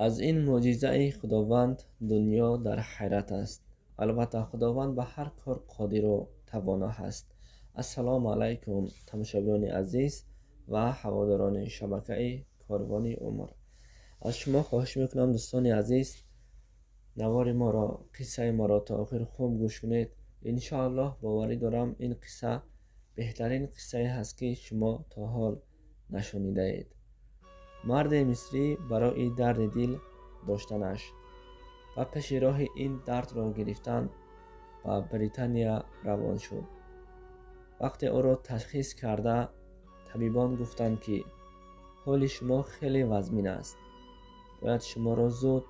Аз ин мӯъҷизаи Худованд дунё дар ҳайрат аст. Албатта, Худованд ба ҳар кор қодиру тавоно ҳаст. Ассалому алайкум, тамошобинони азиз ва ҳаводорони шабакаи Корвони Умр. Аз шумо хоҳиш мекунам, дӯстони азиз, навори моро, қиссаи моро то охир хуб гӯш кунед. Иншоаллоҳ, боварӣ дорам, ин қисса беҳтарин қиссае ҳаст, ки шумо то ҳол нашунидаед. Марди мисрӣ барои дарди дил доштанаш ва пеши роҳи ин дардро гирифтан ба Британия равон шуд. Вақте ӯро ташхис карда, табибон гуфтанд, ки ҳоли шумо хеле вазмин аст, бояд шуморо зуд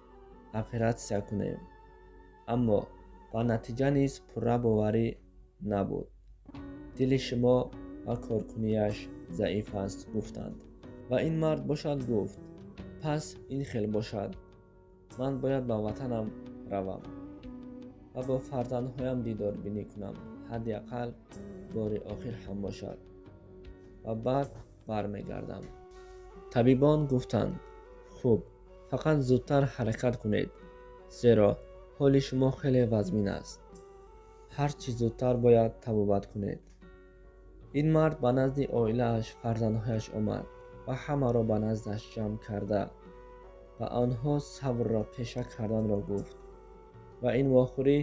оператсия кунем, аммо ба натиҷа низ пурра боварӣ набуд. Дили шумо ва коркунияш заиф аст, гуфтанд. Ва ин мард бошад гуфт: «Пас ин хел бошад, ман бояд ба ватанам равам ва бо фарзандҳоям дидорбинӣ кунам, ҳадди ақал бори охир ҳам бошад, ва баъд бармегардам». Табибон гуфтанд: «Хуб, фақат зудтар ҳаракат кунед, зеро ҳоли шумо хеле вазмин аст, ҳар чӣ зудтар бояд табобат кунед». Ин мард ба назди оилааш, фарзандҳояш омад ва ҳамаро ба наздаш ҷамъ карда, ба онҳо сабрро пеша карданро гуфт ва ин вохӯрӣ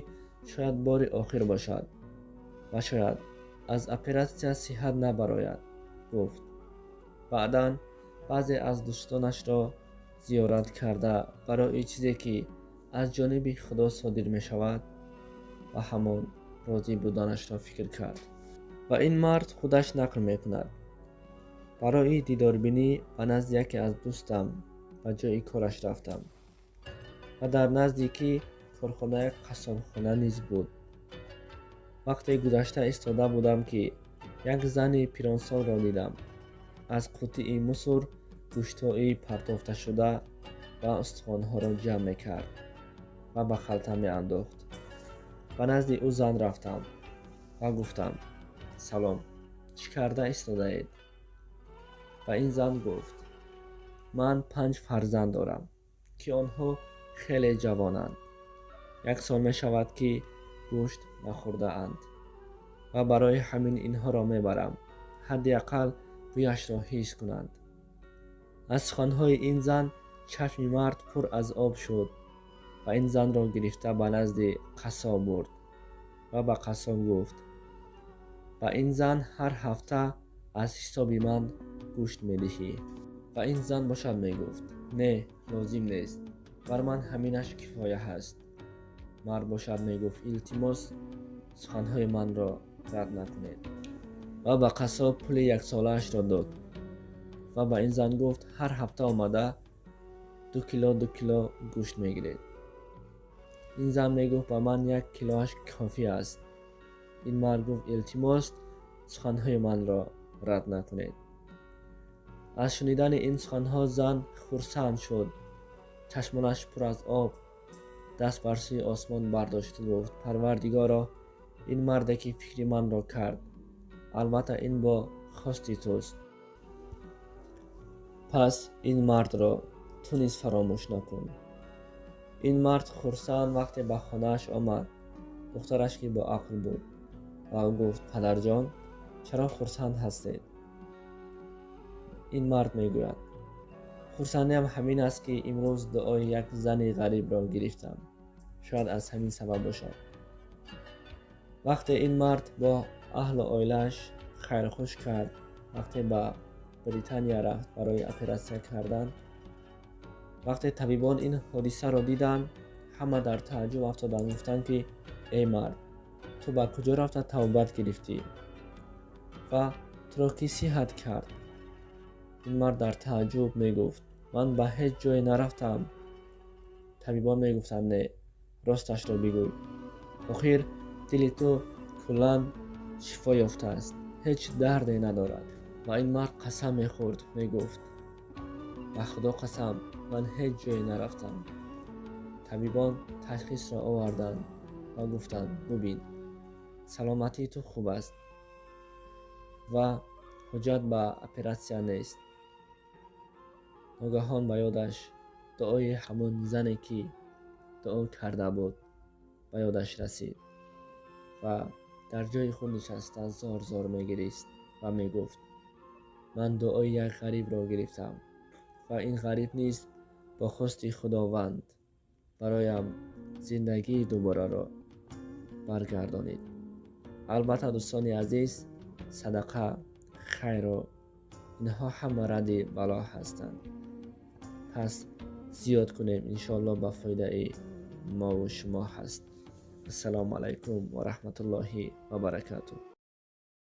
шояд бори охир бошад ва шояд аз оператсия сиҳат набарояд, гуфт. Баъдан баъзе аз дӯстонашро зиёрат карда, барои чизе, ки аз ҷониби Худо содир мешавад, ба ҳамон розӣ буданашро фикр кард. Ва ин мард худаш нақл мекунад: «Барои дидорбинӣ ба назди яке аз дӯстам ба ҷои кораш рафтам ва дар наздики корхона як қассобхона низ буд. Вақте гузашта истода будам, ки як зани пиронсолро дидам, аз қуттии мусор гӯштҳои партофташуда ва устухонҳоро ҷамъ мекард ва ба халта меандохт. Ба назди ӯ зан рафтам ва гуфтам: «Салом, чӣ карда истодаед?» Ва ин зан гуфт: «Ман панҷ фарзанд дорам, ки онҳо хеле ҷавонанд. Як сол мешавад, ки гӯшт нахӯрдаанд, ва барои ҳамин инҳоро мебарам, ҳадди ақал бӯяшро ҳис кунанд». Аз суханҳои ин зан чашми мард пур аз об шуд ва ин занро гирифта ба назди қассоб бурд ва ба қассоб гуфт: «Ба ин зан ҳар ҳафта аз ҳисоби ман гӯшт медиҳӣ». Ва ин зан бошад мегуфт: «Не, лозим нест, бар ман ҳаминаш кифоя ҳаст». Мард бошад мегуфт: «Илтимос, суханҳои манро рад накунед». Ва ба қассоб пули яксолаашро дод ва ба ин зан гуфт: «Ҳар ҳафта омада 2 кило, 2 кило гӯшт мегиред». Ин зан мегуфт: «Ба ман 1 килоаш кофӣ аст». Ин мард гуфт: «Илтимос, суханҳои манро рад накунед». Аз шунидани ин суханҳо зан хурсанд шуд, чашмонаш пур аз об, даст бар сӯи осмон бардошту гуфт: «Парвардигоро, ин марде, ки фикри манро кард, албатта ин бо хости туст, пас ин мардро ту низ фаромӯш накун». Ин мард хурсанд вақте ба хонааш омад, духтараш, ки боақл буд, ба ӯ гуфт: «Падарҷон, чаро хурсанд ҳастед?» Ин мард мегӯяд: «Хурсандиам ҳамин аст, ки имрӯз дуои як зани ғарибро гирифтам. Шояд аз ҳамин сабаб бошад». Вақте ин мард бо аҳлу оилааш хайрхуш кард, вақте ба Британия рафт барои оператсия кардан, вақте табибон ин ҳодисаро диданд, ҳама дар тааҷҷуб афтоданд, гуфтанд, ки эй мард, ту ба куҷо рафта табобат гирифтӣ ва туро кӣ сиҳат кард? Ин мард дар тааҷҷуб мегуфт: «Ман ба ҳеҷ ҷое нарафтам». Табибон мегуфтанд: «Не, росташро бигӯй, охир дили ту куллан шифо ёфтааст, ҳеҷ дарде надорад». Ва ин мард қасам мехӯрд, мегуфт: «Ба Худо қасам, ман ҳеҷ ҷое нарафтам». Табибон ташхисро оварданд ва гуфтанд: «Бубин, саломатии ту хуб аст ва ҳоҷат ба оператсия нест». Ногаҳон ба ёдаш Дуои ҳамон зане, ки дуо карда буд, ба ёдаш расид ва дар ҷои худ нишаста зор зор мегирист ва мегуфт: «Ман дуои як ғарибро гирифтам ва ин ғариб низ бо хости Худованд бароям зиндагии дубораро баргардонид». Албатта, дӯстони азиз, садақа, хайру инҳо ҳама радди бало ҳастанд. Пас зиёд кунем, иншоалло, ба фоидаи мову шумо ҳаст. Ассалому алайкум ва раҳматуллоҳи ва баракатуҳ.